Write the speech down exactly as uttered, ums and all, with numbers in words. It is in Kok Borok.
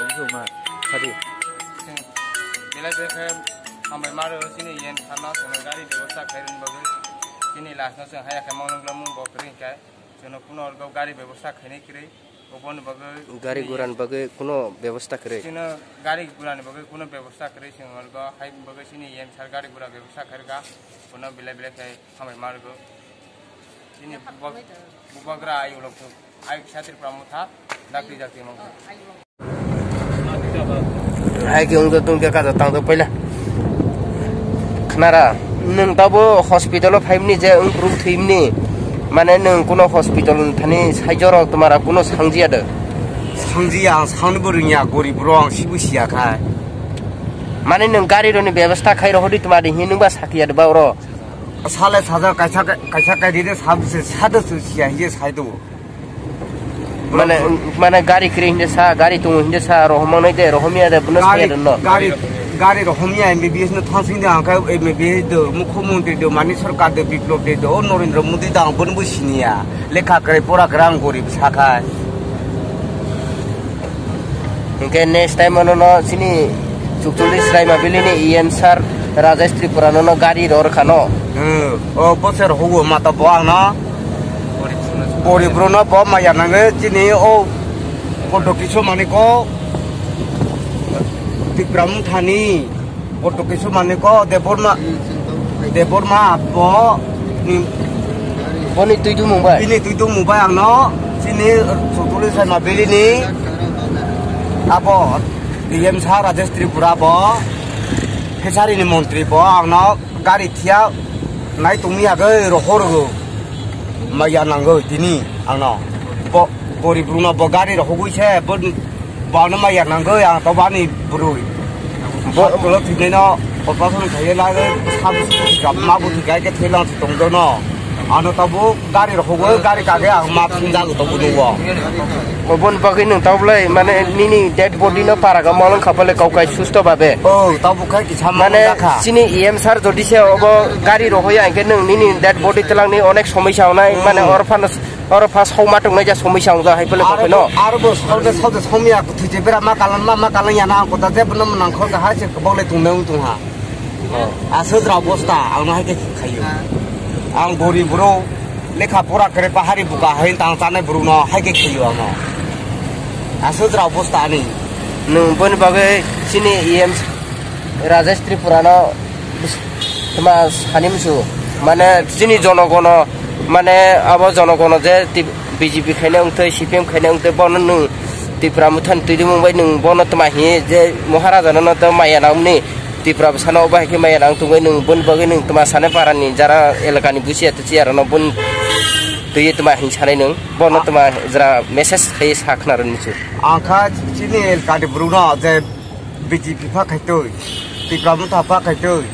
Belai belai khe hambai maro chini yen tharno chwngno gari bebosta khairokni bagwi chini last no chwng haya khe mangno glamo bo kwrwi hinkhe chwngno kuno orgo gari bebosta khainai kwrwi oboni bagwi Gari chini gurani bagwi kuno bebosta kwrwi. Chwngno gari gurani bagwi kuno bebosta kwrwi chwng orgo hai bagwi chini yen sar gari gura bebosta khairga kuno belai belai khe hambai maro chini bubak-, bubagra ayuk lok ayuk satri pramotha dakti dakti mangkha. Hai ke wngdo tong khe kaja tangdo paila. Khnara, nwng tabo hospital o phaimni je wng phuru thwimni. Mane nwng kuno hospital thani saijoro tumara kuno sangjiya de. Sangjiya, ang sangni bo rwngya, gorib bro, ang sibo siya khai. Mane nwng gari roni bebostha khai rohodi tumadi hin nwng ba sakiya de ba oro. Sale saja kaisa kaisa kai de sab se sado se siya hiye saido. Mane, mane gari kiri hinde sa, gari tungu hinde sa, rohomang nai de, rohomia de, buno saya de no. Gari, gari rohomia M B B S no thangsing de, angka M B B S de, mukho montri de, mani sarkar de, Biplop de, de, o Narendra Modi da, ang bono bo siniya. Lekha krai, pora krai, ang gorib sakai. Hingke next time ano no, sini Chukchuli Sraima Valley ni E M sir Rajesh Tripura no, no gari ror khano. Hmm, o boser hugo mata bo ang no. Bori bro no bo maya nange chini o koto kiso maniko Bikram thani koto kiso maniko Deborma Deborma bo ni Boni tuidu mungbai. Bini tuidu mungbai ang no chini Chutuli Saima Valley ni abo D M sa Rajesh Tripura bo Fishery ni montri bo ang no gari thia nai tongmi agoi rohor go maya nangoi tini ang no bo bori bruno bo gari rohogoi se bo bano maya nangoi ang to bani broi bo tolo thini no operation khaye lage sabu subu gam mabu thik ai ke thelang tongdo no ano tabu gari rohogoi gari kage ang ma thung jago to budu wo. Obon bagwi nung tablai mane nini dead body no para ga molong khapale kaukai susto babe. O tabu khai kisa mane mano dakha. Chini E M sir jodi se obo gari rohoi angke nung nini dead body telangni onek somoi saunai mane orphan oro pha sauma tongnai ja somoi saung ja hai pele kokoi no. Aro bo saute saute somya kuthuje bera ma kalan ma ma kalan yana ang kota je bono nang kho ja hai se kobole tung nang tung ha. Aswk jora bosta ang no hai ke khayo. Ang gori bro lekha pora kere pahari buka hai tang chanai bro no hai ke khayo ang no. Aswk jora bosta ani. Nung boni bagwi chini E M Rajesh Tripura no tma sani musu mane chini jonogono mane abo jonogono je B J P khaina wngtwi C P M khaina wngtwi bono nung Tipra Motha ni twi rimung bai nung bono tma hi je Maharaja no to maya nangmani Tipra bwsano obo hai khe maya nang tongwi nung boni bagwi nung tma sane para ni jara elaka ni busia tusia rok no boni twi tma hin sanai nung bono tma jara message khai sa khna rw ni chu. Ang kha chini elaka ni bru no je B J P pha khaitwi, Tipra Motha pha khaitwi,